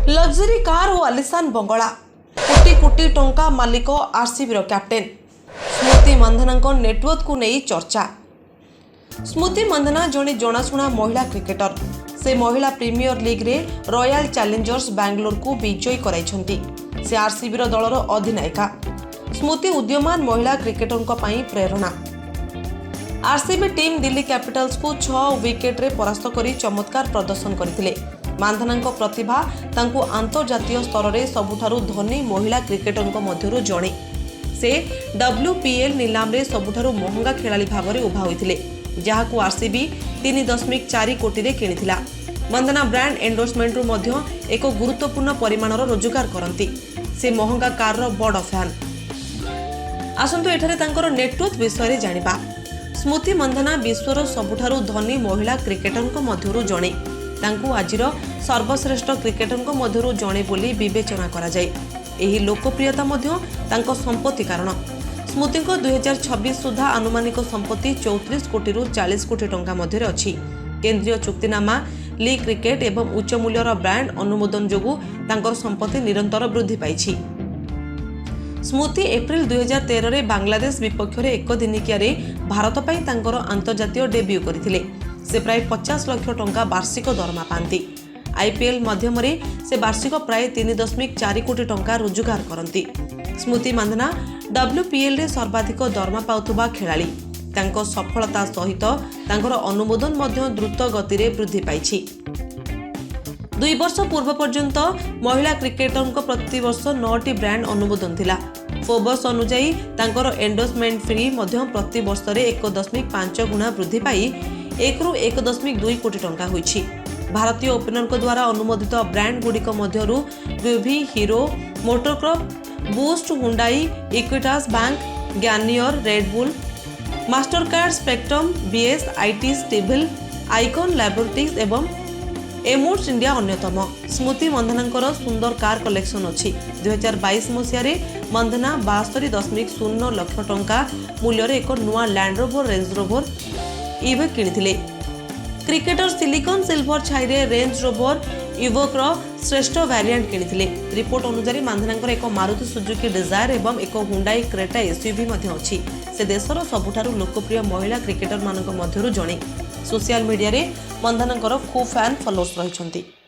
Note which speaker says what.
Speaker 1: Luxury car ଓ ଆଲିସାନ ବଙ୍ଗଳା, କୋଟି କୋଟି ଟଙ୍କା ମାଲିକ ଆର୍ସିବିର captain ସ୍ମୃତି ମନ୍ଧନାଙ୍କ ନେଟୱର୍ଥକୁ ନେଇ ଚର୍ଚ୍ଚା। ସ୍ମୃତି ମନ୍ଧନା ଜଣେ ଜଣାଶୁଣା ମହିଳା କ୍ରିକେଟର। ସେ ମହିଳା ପ୍ରିମିୟର ଲିଗ୍ରେ ରୟାଲ ଚ୍ୟାଲେଞ୍ଜର୍ସ ବାଙ୍ଗାଲୋରକୁ ବିଜୟୀ କରାଇଛନ୍ତି। ସେ ଆର୍ସିବିର ଦଳର ଅଧିନାୟିକା। ସ୍ମୃତି ଉଦୀୟମାନ ମହିଳା କ୍ରିକେଟରଙ୍କ ପାଇଁ ପ୍ରେରଣା। ଆର୍ସିବି ଟିମ୍ ଦିଲ୍ଲୀ କ୍ୟାପିଟାଲ୍ସକୁ 6 ୱିକେଟରେ ପରାସ୍ତ କରି ଚମତ୍କାର ପ୍ରଦର୍ଶନ କରିଥିଲେ। ମାନ୍ଧନାଙ୍କ ପ୍ରତିଭା ତାଙ୍କୁ ଆନ୍ତର୍ଜାତୀୟ ସ୍ତରରେ ସବୁଠାରୁ ଧନୀ ମହିଳା କ୍ରିକେଟରଙ୍କ ମଧ୍ୟରୁ ଜଣେ। ସେ ଡବ୍ଲ୍ୟୁପିଏଲ୍ ନିଲାମରେ ସବୁଠାରୁ ମହଙ୍ଗା ଖେଳାଳି ଭାବରେ ଉଭା ହୋଇଥିଲେ, ଯାହାକୁ ଆର୍ସିବି 3.4 କୋଟିରେ କିଣିଥିଲା। ମନ୍ଧନା ବ୍ରାଣ୍ଡ ଏଣ୍ଡୋର୍ସମେଣ୍ଟରୁ ମଧ୍ୟ ଏକ ଗୁରୁତ୍ୱପୂର୍ଣ୍ଣ ପରିମାଣର ରୋଜଗାର କରନ୍ତି। ସେ ମହଙ୍ଗା କାରର ବଡ଼ ଫ୍ୟାନ୍। ଆସନ୍ତୁ ଏଠାରେ ତାଙ୍କର ନେଟୱର୍ଥ ବିଷୟରେ ଜାଣିବା। ସ୍ମୃତି ମନ୍ଧନା ବିଶ୍ୱର ସବୁଠାରୁ ଧନୀ ମହିଳା କ୍ରିକେଟରଙ୍କ ମଧ୍ୟରୁ ଜଣେ। ତାଙ୍କୁ ଆଜିର ସର୍ବଶ୍ରେଷ୍ଠ କ୍ରିକେଟରଙ୍କ ମଧ୍ୟରୁ ଜଣେ ବୋଲି ବିବେଚନା କରାଯାଏ। ଏହି ଲୋକପ୍ରିୟତା ମଧ୍ୟ ତାଙ୍କ ସମ୍ପତ୍ତି କାରଣ। ସ୍ମୃତିଙ୍କ 2026 ସୁଦ୍ଧା ଆନୁମାନିକ ସମ୍ପତ୍ତି 34 କୋଟିରୁ 40 କୋଟି ଟଙ୍କା ମଧ୍ୟରେ ଅଛି। କେନ୍ଦ୍ରୀୟ ଚୁକ୍ତିନାମା, ଲିଗ୍ କ୍ରିକେଟ ଏବଂ ଉଚ୍ଚ ମୂଲ୍ୟର ବ୍ରାଣ୍ଡ ଅନୁମୋଦନ ଯୋଗୁଁ ତାଙ୍କର ସମ୍ପତ୍ତି ନିରନ୍ତର ବୃଦ୍ଧି ପାଇଛି। ସ୍ମୃତି ଏପ୍ରିଲ 2013ରେ ବାଂଲାଦେଶ ବିପକ୍ଷରେ ଏକ ଦିନିକିଆରେ ଭାରତ ପାଇଁ ତାଙ୍କର ଆନ୍ତର୍ଜାତୀୟ ଡେବ୍ୟୁ କରିଥିଲେ। ସେ ପ୍ରାୟ 50 ଲକ୍ଷ ଟଙ୍କା ବାର୍ଷିକ ଦରମା ପାଆନ୍ତି। ଆଇପିଏଲ୍ ମାଧ୍ୟମରେ ସେ ବାର୍ଷିକ ପ୍ରାୟ 3.4 କୋଟି ଟଙ୍କା ରୋଜଗାର କରନ୍ତି। ସ୍ମୃତି ମାନ୍ଧନା ଡବ୍ଲ୍ୟୁପିଏଲ୍ରେ ସର୍ବାଧିକ ଦରମା ପାଉଥିବା ଖେଳାଳି। ତାଙ୍କ ସଫଳତା ସହିତ ତାଙ୍କର ଅନୁମୋଦନ ମଧ୍ୟ ଦ୍ରୁତ ଗତିରେ ବୃଦ୍ଧି ପାଇଛି। 2 ବର୍ଷ ପୂର୍ବ ପର୍ଯ୍ୟନ୍ତ ମହିଳା କ୍ରିକେଟରଙ୍କ ପ୍ରତିବର୍ଷ ନଅଟି ବ୍ରାଣ୍ଡ ଅନୁମୋଦନ ଥିଲା। ଫୋର୍ବସ୍ ଅନୁଯାୟୀ, ତାଙ୍କର ଏଣ୍ଡୋର୍ସମେଣ୍ଟ ଫି ମଧ୍ୟ ପ୍ରତି ବର୍ଷରେ 1.5 ଗୁଣା ବୃଦ୍ଧି ପାଇ 1ରୁ 1.2 କୋଟି ଟଙ୍କା ହୋଇଛି। ଭାରତୀୟ ଓପନରଙ୍କ ଦ୍ୱାରା ଅନୁମୋଦିତ ବ୍ରାଣ୍ଡ ଗୁଡ଼ିକ ମଧ୍ୟରୁ Guvi, Hero MotoCorp, Boost, Hyundai, Equitas bank, Garnier, Red Bull, Mastercard, Spectrum, BS IT ଷ୍ଟିଭିଲ୍, icon laboratories ଏବଂ ଏମୋଟ୍ସ ଇଣ୍ଡିଆ ଅନ୍ୟତମ। ସ୍ମୃତି ମନ୍ଧନାଙ୍କର ସୁନ୍ଦର କାର୍ କଲେକ୍ସନ ଅଛି। 2022 ମସିହାରେ ମନ୍ଧନା 72.0 ଲକ୍ଷ ଟଙ୍କା ମୂଲ୍ୟରେ ଏକ ନୂଆ ଲ୍ୟାଣ୍ଡ ରୋଭର ରେଞ୍ଜ ରୋଭର ଇଭୋକ୍ କିଣିଥିଲେ। କ୍ରିକେଟର ସିଲିକନ୍ ସିଲଭର ଛାଇରେ ରେଞ୍ଜ ରୋଭର ଇଭୋକ୍ର ଶ୍ରେଷ୍ଠ ଭ୍ୟାରିଆଣ୍ଟ କିଣିଥିଲେ। ରିପୋର୍ଟ ଅନୁଯାୟୀ, ମାନ୍ଧନାଙ୍କର ଏକ ମାରୁତି ସୁଜୁକି ଡିଜାୟାର ଏବଂ ଏକ ହୁଣ୍ଡାଇ କ୍ରେଟା ଏସ୍ୟୁଭି ମଧ୍ୟ ଅଛି। ସେ ଦେଶର ସବୁଠାରୁ ଲୋକପ୍ରିୟ ମହିଳା କ୍ରିକେଟରମାନଙ୍କ ମଧ୍ୟରୁ ଜଣେ। ସୋସିଆଲ ମିଡିଆରେ ମନ୍ଧନାଙ୍କର ଖୁବ୍ ଫ୍ୟାନ୍ ଫଲୋଅର୍ସ ରହିଛନ୍ତି।